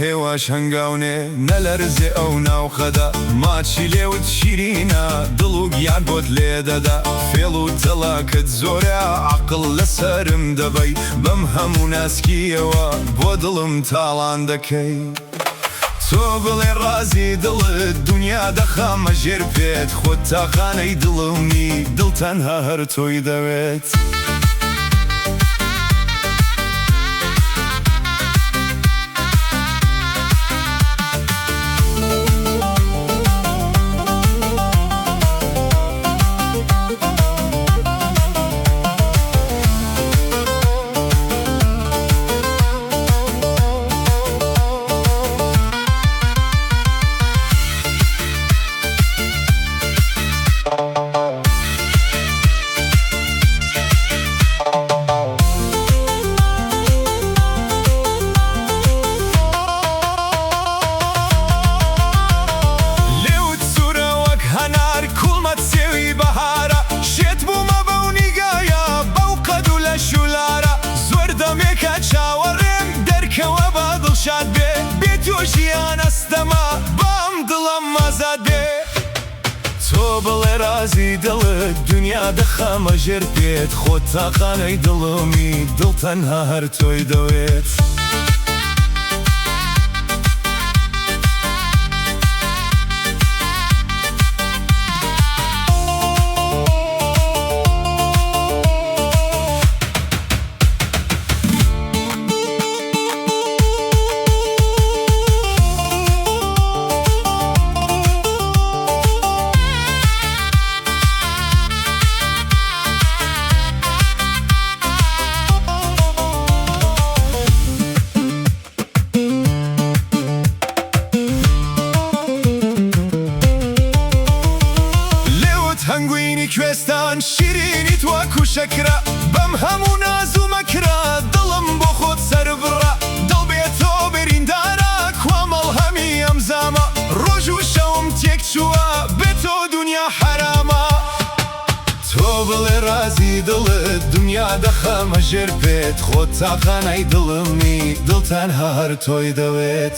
هێواش هەنگاونێ نەلەرزێ ئەو ناوخەدە ماچی لێوت شیرینە دڵ و گیان بۆت لێدەدا فێڵ و تەڵاکت زۆرە عەقڵ لەسەرم دەبەی بەم هەموو ناسکیەوە بۆ دڵم تاڵان دەکەی. تۆ بڵێ ڕازی دڵت دونیا دەخەمە ژێر پێت خۆت تاقانەی دڵمی دڵ تەنها هەر تۆی دەوێت. لێوت سوورە وەک هەنار کوڵمەت سێوی بەهارە شێت بوومە بەو نیگایە بەو قەد و لەش و لارە زۆر دەمێکە چاوەڕێم دەرکەوە با دڵشاد بێ بێ تۆ ژیان ئەستەمە با ئەم دڵەم ئازاد بێ. تۆ بڵێ ڕازی دڵت دونیا دەخەمە ژێر پێت خۆت تاقانەی دڵمی دڵ تەنها هەر تۆی دەوێت. لێوت هەنگوینی کوێستان شیرینیت وەکو شەکرە بەم هەموو ناز و مەکرە دڵم بۆ خۆت سەربڕە دڵ بێ تۆ بریندارە کوا مەڵهەمی ئەم زامە ڕۆژ و شەوم تێک چووە بێ تۆ دونیا حەرامە. تۆ بڵێ ڕازی دڵت دونیا دەخەمە ژێر پێت خۆت تاقانەی دڵمی دڵ تەنها هەر تۆی دەوێت.